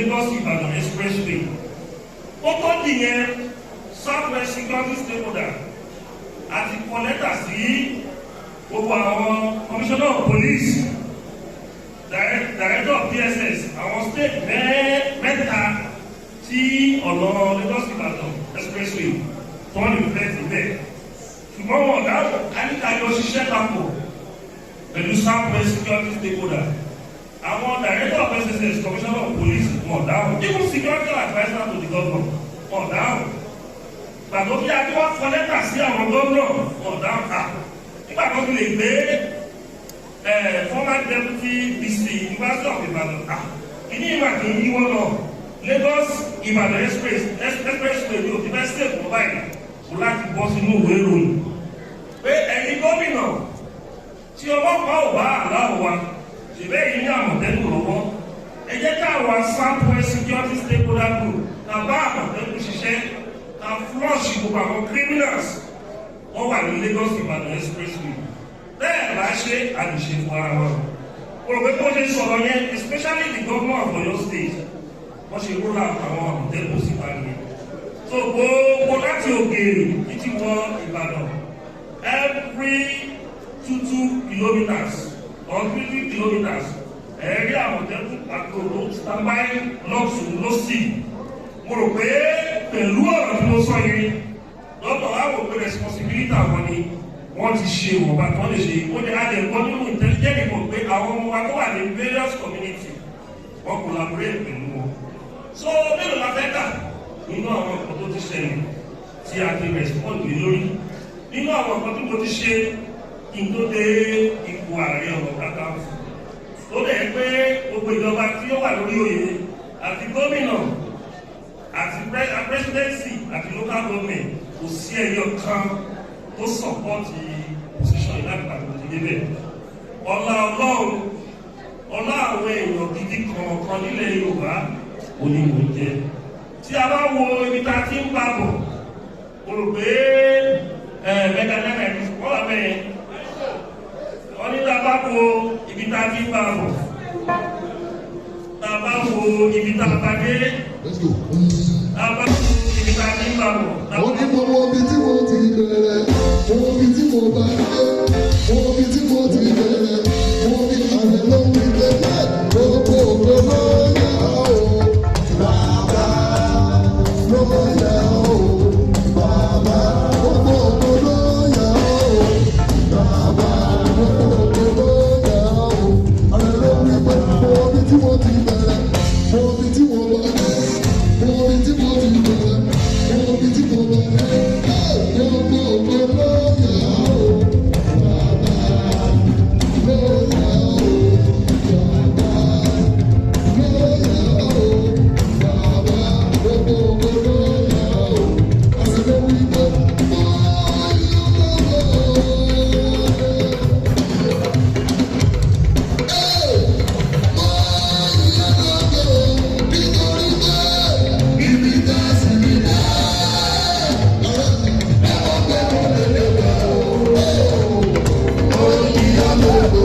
Lagos Ìbàdàn Expressway. Ó tó dìyẹn, South West Security Stakeholder àti kọ lẹ́tà sí gbogbo àwọn commissioner of police, director of DSS, àwọn state mẹ́ta tí ọ̀nà Lagos Ìbàdàn Expressway tó ń reflect bẹ́ẹ̀. Ṣùgbọ́n wọn dáhùn káníkàjọ ṣiṣẹ́ papọ̀ pẹ̀lú South West Security Stakeholder. Àwọn director of SSS, commissioner of police, wọn dáhùn. Even security adviser to the governor, wọn dáhùn. Gbàgbọ́ bí adé wá kọ lẹ́tà sí àwọn gómìnà, wọn dáhùn. Ká nígbà tó fi lè gbé former deputy VC University of Ibadan, ká ìní ìmà kì í yíwọ́ lọ. Lagos Ibadan Expressway ní òtí fẹ́ sèkó báyìí kó láti bọ́ sínú ìwé ìròyìn pé ẹ̀yin gómìnà, tí ọlọ́pàá ò bá àláwọ̀ wa ṣèbẹ́ yìí ní Àmọ̀tẹ́kùn lọ́wọ́, ẹ jẹ́ káwa South West Security Stakeholder Group ká bá Àmọ̀tẹ́kùn ṣiṣẹ́, ká flush gbogbo àwọn criminals wọ́n wà ní Lagos Ìbàdàn Expressway. Bẹ́ẹ̀ bá ṣe àlùṣe fún ara wa. O rò pé bó ṣe sọ̀rọ̀ yẹn, especially the governor of Oyo State, wọ́n ṣe roll out àwọn Àmọ̀tẹ́kùn síta nìyẹn. So gbogbo láti Ògèrè títí wọ Ìbàdàn, every 2 2 kilometres or 3 3 kilometres, ẹ̀rí Àmọ̀tẹ́kùn patrol ló standby lọ́tún lọ́sì. Mo rò pé pẹ̀lú ọ̀rọ̀ tí mo sọ yẹn lọ́tọ̀ wá wò pé responsibility àwọn ni wọ́n ti ṣe ìwọ̀nba tí wọ́n lè ṣe. Ó ní adé gbọ́ nínú intelligent report pé àwọn ọmọ wa tó wà ní various community, wọ́n collaborate pẹ̀lú wọn. So mélòó la fẹ́ kà nínú àwọn nǹkan tó ti ṣẹlẹ̀ tí a ti respond lé lórí, nínú àwọn nǹkan tí mo ti ṣe kí n tó dé ipò Ààrẹ Ọ̀nà Kakanfò, tó dẹ̀ pé gbogbo ìjọba tí ó wà lórí oyè, àti gómìnà, àti presidency, àti local government, kò sí ẹyọ kan tó support position yìí láti pàtó ti débẹ̀. Ọlá Ọlọ́run, ọlá àwọn èèyàn gidi kọ̀ọ̀kan nílẹ̀ Yorùbá òní mò ń jẹ. Tí a bá wo ibi tá a ti ń bá bọ̀, mo rò pé ẹ mẹ́ta náírà wọ́n wà bẹ́ẹ̀. Wọ́n ní tá a bá wo ibi tá a ti ń bá bọ̀, tá a bá wo ibi tá a bá dé, Let's go. tá a bá wo ibi tá a ti ń bá bọ̀. Ó ní mo wo ibi tí mo ti bẹ̀rẹ̀, mo wo ibi tí mo bá dé, mo wo ibi tí mo ti bẹ̀rẹ̀, mo wo ibi àrẹ ló ń wí pé gbogbo ògo ló yẹ o, bàbá ló yẹ o, bàbá, gbogbo ògo ló yẹ o, bàbá, gbogbo ògo ló yẹ o. Àrẹ ló ń wí pé mo wo ibi tí mo ti bẹ̀rẹ̀, mo wo ibi tí mo bá dé, mo wo ibi tí mo ti bẹ̀rẹ̀, mo wo ibi tí mo bá dé, gbogbo ògo ló yẹ o, bàbá ló yẹ o, bàbá ló yẹ o, bàbá, gbogbo ògo ló yẹ o. Àrẹ ló wí pé báyìí lọ́wọ́. Nítorí pé ibi tá a sì ní dé, ẹ mọ̀ pé mo lè lè bẹ̀ ọ́, ó yíyá lóko.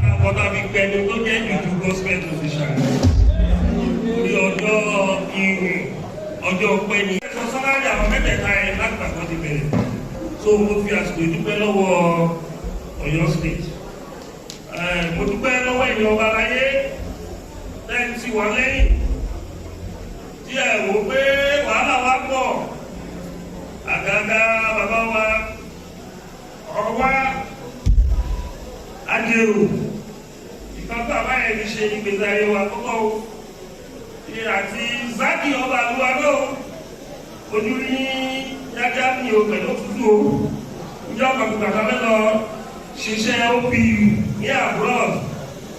Àkọ́tà fi gbẹnu tó jẹ́ juju gospel musician orí ọjọ́ ìrìn ọjọ́ pẹ́ ni. Ẹ̀sọ́ salary àwọn mẹ́tẹ̀ẹ̀ta yẹn láti gbàgbọ́ ti bẹ̀rẹ̀. So mo fi àsìkò ìdúpẹ́ lọ́wọ́ Ọ̀yọ́ State. Mo dúpẹ́ lọ́wọ́ ẹ̀yin ọba aláyé lẹ́yìn tí wà lẹ́yìn tí ẹ wò pé wàhálà wa pọ̀, àgàgà bàbá wa ọwá Ajérò. Ìkan bàbá yẹn ti ṣe ìgbésí ayé wa kọ́kọ́ o àti Zaki ọba àlúwa náà ojú ní yájá ní o pẹ̀lú òtútù o. Ìjọ kàkùkà kan fẹ́ lọ ṣiṣẹ́ OPU ní abroad,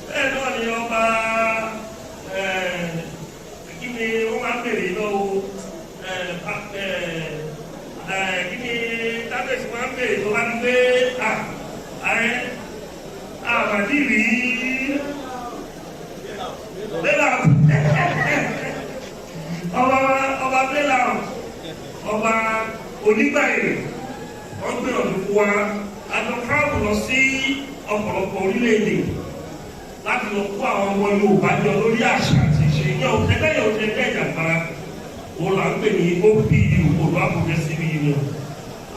bẹ́ẹ̀ náà ni ọba, kí ni wọ́n máa ń bèrè lọ́wọ́, kí ni kábíyèsí máa ń bèrè tó bá ní pé ààrẹ àbàdì rí bẹ́là ọba, ọba bẹ́là, ọba onígbàyè, wọ́n gbé ọdún fún wa. A jọ travel lọ sí ọ̀pọ̀lọpọ̀ orílẹ̀-èdè. Láti lọ kó àwọn ọmọ Yorùbá jọ lórí àṣà àti ìṣe yẹn ò ẹgbẹ́ yẹn ò ṣe ẹgbẹ́ ìjàgbara. Òun là ń pè ní OPU, Oòduà Progressive Union.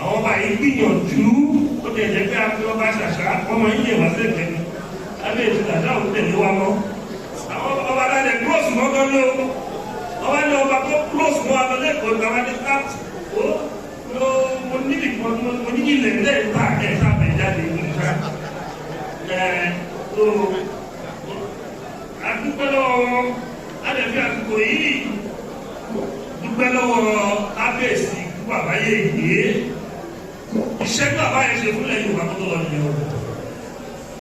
Àwọn ọba yìí gbìyànjú. Ó ti ẹ̀jẹ̀ pé a fi ọba ṣàṣà, wọ́n máa ń yẹ̀ wá sẹ́gbẹ̀ẹ́ ni. Kábíyèsí ṣàṣà ò tẹ̀lé wa mọ́. Àwọn ọba alálẹ̀ close mọ́ gan ló. Ọba ní ọba tó close mọ́ alọ́ lẹ́kọ̀ọ́ ìgbà wa ní káàtì ó ló mo níbi kan, mo ní ilẹ̀ lẹ́ẹ̀ta ẹ̀ sábẹ̀ jáde nígbà ẹ̀ tó. Adúpẹ́ lọ́wọ́ wọn. Adẹ̀fẹ́ àsìkò yìí dúpẹ́ lọ́wọ́ kábíyèsí kú bàbá yéèyé. Iṣẹ́ tí bàbá yẹn ṣe fúnlẹ̀ Yorùbá tó lọ nìyẹn o.